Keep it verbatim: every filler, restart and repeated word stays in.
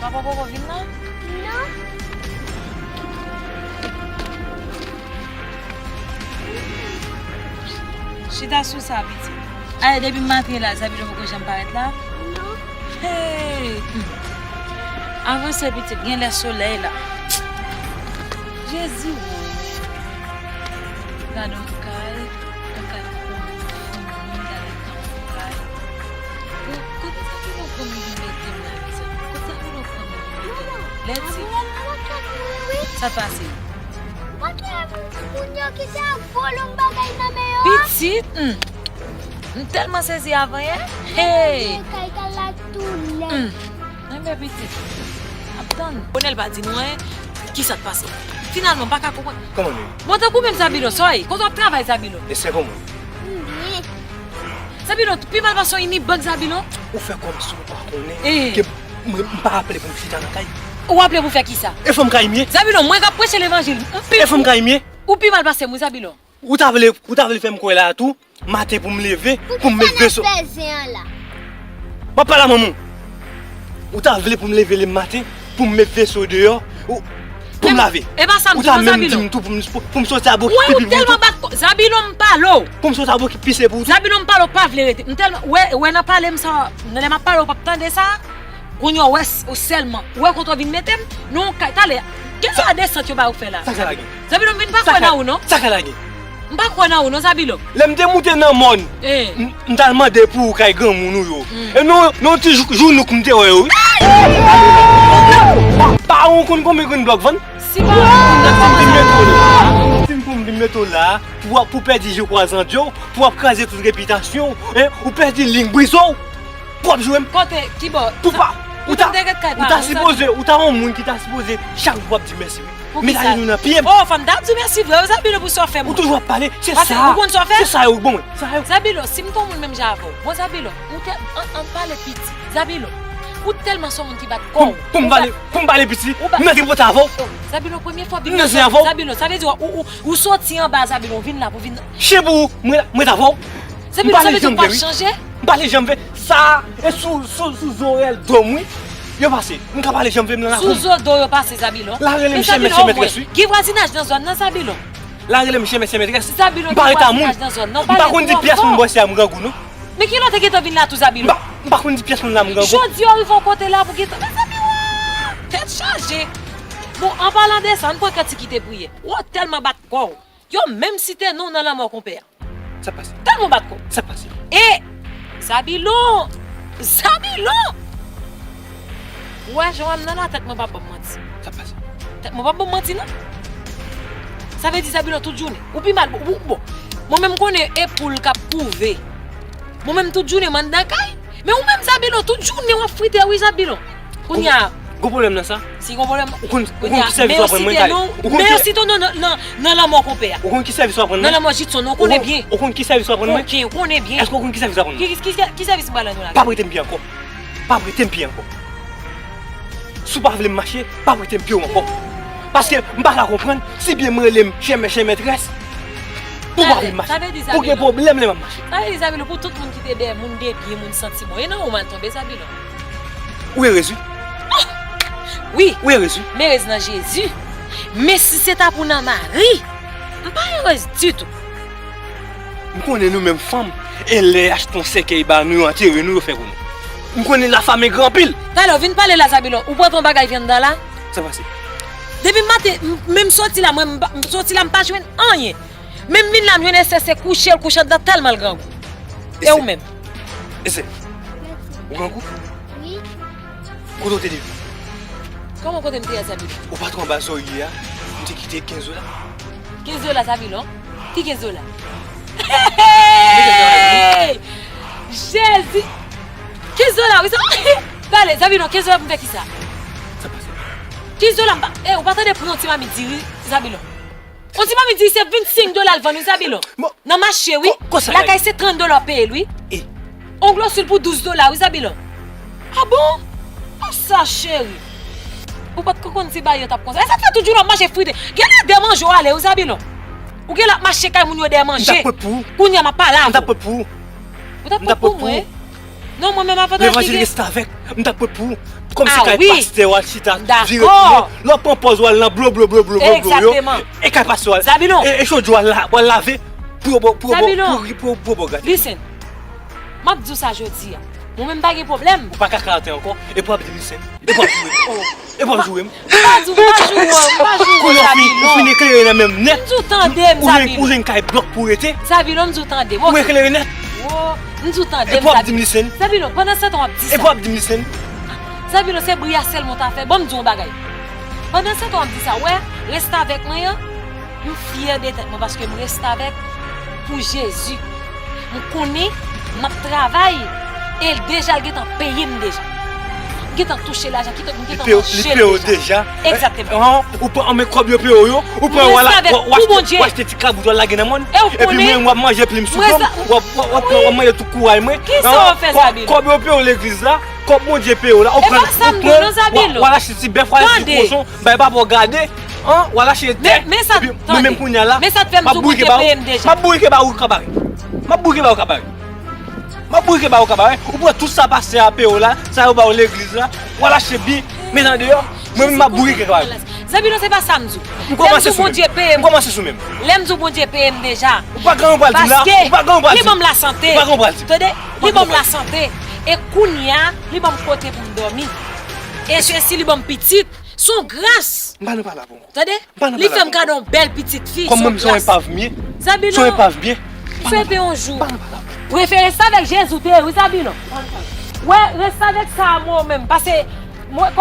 Papa poko vin nan? Non. Chita sou sa, pitit. Ale, depi maten la, Zabilo poko janm parèt la? Non. Hey! Hmm. Avanse, pitit, genlè solèy la. Jezi, woy. Gade yon kay, yon kay pou moun, gade yon kay. Bon, kote sa ki bon pou m vin mete mwen, mezanmi? Kote sa ki bon pou m vin mete mwen? Lè ti. Sa pase? Kote moun yo ki te ap vòlò m bagay nan men yo a? Pitit, hmm. M tèlman sezi avanyè. Hey! Kay kay la tou lè. Hmm. Enben pitit, ap tann. Bonèl pa di nou anyen, kisa k pase? Finalman, m pa ka konprann. Kòman nou ye? Bon, tankou menm Zabilon, sa w ye? Kote w ap travay, Zabilon? E sè kòman? M byen. Zabilon, pi mal pase w ini bank, Zabilon? Ou fè kòmsi ou pa konnen ke mwen, m pa aple pou m chita nan kay. Ou aple pou fè kisa? E fò m kay m ye? Zabilon, mwen k ap preche levanjil, m pi. E fò m kay m ye? Ou pi mal pase m, wi, Zabilon. Ou ta vle, ou ta vle fè m kwè la a tou, maten pou m leve, pou m met veso. Poukisa n ap fè zen an la? M ap pale a manman w. Ou ta vle pou m leve le maten, pou m met veso deyò, ou, pou m lave. E pa sa m di w non, Zabilon. Ou ta menm di m tou pou m, pou, pou m soti a bokit pipi pou ou tou. Mwen, ou tèlman bat kò. Zabilon, m pale w. Pou m soti a bokit pise pou ou tou. Zabilon, m pale w, pa vle rete. M tèlman, wè, wè nan pale m sa, nan lè m ap pale w, w p ap tande sa. Kounye a, w wè s-, w sèlman. Ou wè kote w vin mete m? Non, kay, talè. Gen sa desant yo ba ou fè la? Sa k lage? Zabilon, m vin pa kwè nan ou, non. Sa k lage? M pa kwè nan ou, non, Zabilon. Lè m te moute nan mòn, m, m t al mande pou ou kay granmoun ou yo. E non, non, ti jou-, jounouk m te wè yo, wi. Pa, pa ou konn konbyen grenn blòk vann? Si pa ou konn, kòman sa? Vin mete w la, si m pou m vin mete w la, pou w ap, pou w pèdi je kwaze an djòl, pou w ap kraze tout repitasyon w, en, ou pèdi liy, brize w. Pou w ap joure m. Kote? Kibò? Pou pa, ou ta, ou ta sipoze, ou ta yon moun ki ta sipoze chak jou w ap di mèsi, wi. Mèt ajenou nan pye m. Oh, fò m ta ap di w mèsi vre, wi, Zabilon, pou sa w fè m. Ou toujou ap pale, se sa. Ou konn sa w fè? Se sa yo, bon, sa yo. Zabilon, si m te yon moun menm jan avè w. Bon, Zabilon, ou te, ann, ann pale piti. Zabilon, ou tèlman se yon moun ki bat kò w. Pou, pou m pale, pou m pale piti, m nan zen pote avè w. Zabilon, premye fwa w vin nan zen avè w. Zabilon, sa vle di w, ou, ou, ou soti anba, Zabilon, ou vin la, pou vin. Chen pou ou, mwen, mwen t avè w. Zabilon, sa vle di w pa chanje? M pale janm vle. Sa, e sou, sou, sou zòrèy do m, wi. Yo pase. M ka pale janm vle m nan lakou. Sou zo do yo pase, Zabilon. La rele m chen mèt chen mètrès, wi. Gen vwazinaj nan zòn nan, Zabilon. La rele m chen mèt chen mètrès. Zabilon, gen vwazinaj nan zòn nan. M pa rete a moun. M pa konn di pyès moun bò se a m grangou, non. Men kilè w te gentan vin la tou, Zabilon? M pa, m pa konn di pyès moun la m grangou. Jodi a w rive yon kote la pou gentan. Mezanmi, wa! Tèt chaje. Bon, an palan de sa, ann pran kantik ki te priye. Ou tèlman bat kò w. Yo menm site non w nan lanmò konpè a. Sa k pase? Tèlman w bat kò w. Sa k pase? E Zabilon! Zabilon! Ou wè jan w ap nan la, tèt mwen p ap ban m manti. Sa k pase? Tèt mwen p ap ban m manti, non. Sa vle di Zabilon tout jounen. Ou pi mal, ou, ou, bon. Mwen menm m konnen e poul k ap kouve. Mwen menm tout jounen m anndan kay. Men ou menm Zabilon, tout jounen w ap frite wi Zabilon. Kounye a. Gon pwoblèm nan sa? Si gon pwoblèm. Ou konn, ou konn ki sèvis w ap rann mwen kay? Ou konn ki sèvis w ap rann mwen? Men yo site w nan, nan, nan lanmò konpè a. Ou konn ki sèvis w ap rann mwen? Nan lanmò Jitson, non, ou konnen byen. Ou konn ki sèvis w ap rann mwen? Oke, ou konnen byen. Èske ou konn ki sèvis w ap rann mwen? Ki, ki, ki, ki sèvis m pral rann ou la? Pa prete m pye ankò. Pa prete m pye ankò. Si w pa vle m mache, pa prete m pye w ankò. Paske m pa ka konprann, si byen m rele m chen mèt chen mètrès, pou w pa vle m mache. Ou gen pwoblèm lè m ap mache. Sa vle di, Zabilon, pou tout moun ki te dèyè, moun de byen, moun santiman, e nan ou m al tonbe, Zabilon. Ou erez wi. Wi. Ou erez wi. M erez nan Jezi. Men si se ta pou nan mari, m pa erez ditou. M konnen nou menm fanm, e lè y achte yon sèkèy ba nou, yo antere nou, yo fè pou nou. M konnen lafam engra anpil. Talè w vin pale la, Zabilon, ou pran ton bagay ki anndan la? Sa pase? Depi maten, m, men m soti la, mwen, m pa, m soti la, m pa jwenn anyen. Men m vin la, m jwenn Esther se kouche, l kouche anndan tèlman l grangou. E ou menm? Esther, ou grangou? Wi. Kote w te depi? Kòman kote m te ye a, Zabilon? Ou pa twò anba zòrye a, m te kite kenz dola. Kenz dola, Zabilon? Ki kenz dola? Hey! Jezi! Kenz dola, wi, sa. Pale, Zabilon, kenz dola pou m fè kisa? Sa pase? Kenz dola, m pa, eh, ou pa tande pou yon ti mamit diri, Zabilon? Yon ti mamit diri se vennsenk dola l vann, wi, Zabilon. Nan mache, wi. Lakay se trant dola w peye l, wi. Onglo sou l pou douz dola, wi, Zabilon. A bon? A sa, cheri. Ou pa t ko konn si bagay yo t ap konsa. E sa k fè tout jounen w ap mache frite. Genlè dèmanje w ale, wi, Zabilon. Ou genlè ap mache kay moun yo dèmanje. M t ap pran pou ou. Kounye a m ap pale avè w. M t ap pran pou ou. Ou t ap pran pou mwen? Non, mwen menm avè w. Levanjil restavèk. M t ap pran pou ou. Kòmsi kay pastè w al chita vire tounen. Lè w pran pòz w al nan blo blo blo blo blo blo yo. E kay pastè w al. Zabilon. E, e chodye w al la, w al lave pou yo pou yo pou yo pou yo pou yo grate. Listen. M ap di w sa jodi a. Mwen menm m pa gen pwoblèm. Ou pa ka karate ankò. Epi w ap di m listen. Epi w ap joure m. Epi w ap joure m. M pa di w, m pa joure w, m pa joure w, Zabilon. Kounye a w fin, ou fin eklere nan men m nèt. M di w tande m, Zabilon. Ou jwenn kay blòk pou w rete. Zabilon, m di w tande m. Ou eklere nèt. Wo, m di w tande m, Zabilon. Epi w ap di m listen. Zabilon, pandan se tan w ap di sa. Epi w ap di m listen. Zabilon, se bri a sèlman w ta fè. Ban m di w yon bagay. Pandan se tan w ap di sa, w wè, restavèk mwen an, m fyè de tèt mwen paske m restavèk pou Jezi. M konnen m ap travay e l deja l gentan peye m deja. M gentan touche lajan, kite m gentan manje l deja. Egzakteman. Ou pran anmen kòb yo peye w yo, ou pran w al achte ti kabout w al lage nan mòn. Epi mwen menm w ap manje plim sou do m, w ap w ap w ap manje tout kouray mwen. Kisa w fè, Zabilon? Kòb yo peye w legliz la, kòb Bondye peye w la, ou pran w al achte ti bèf, w al achte ti kochon, bay papa w gade. An, w al achte tè. Epi mwen menm kounye a la, m ap bourike ba ou. M ap bourike ba ou kabare. M ap bourike ba ou kabare. M ap bourike ba ou kabare. Ou pran tout sa pastè a peye w la, sa yo ba w legliz la, w al achte byen, met andeyò. Mwen menm m ap bourike kabare. Zabilon, se pa sa m di w. M kòmanse sou menm. M kòmanse sou menm. Lè m di w Bondye peye m deja. Ou pa gen anyen w pral di m la. Ou pa gen anyen w pral di m. Paske li ban m lasante. Ou pa gen anyen w pral di m. Tande? Li ban m lasante. E kounye a, li ban m kote pou m dòmi. E se si li ban m pitit. Se yon gras. M pa nan pale avè w ankò. Tande? M pa nan pale avè w ankò. Li fè m kado yon bèl pitit fi. Kòm mwen menm se yon epav m ye. Zabilon. Se yon epav m ye. M swete yon jou. M pa nan pale avè w. Prefere restavèk Jezi w te ye, wi, Zabilon. M pa nan pale avè w. Wè, restavèk sa a mwen menm. Paske mwen,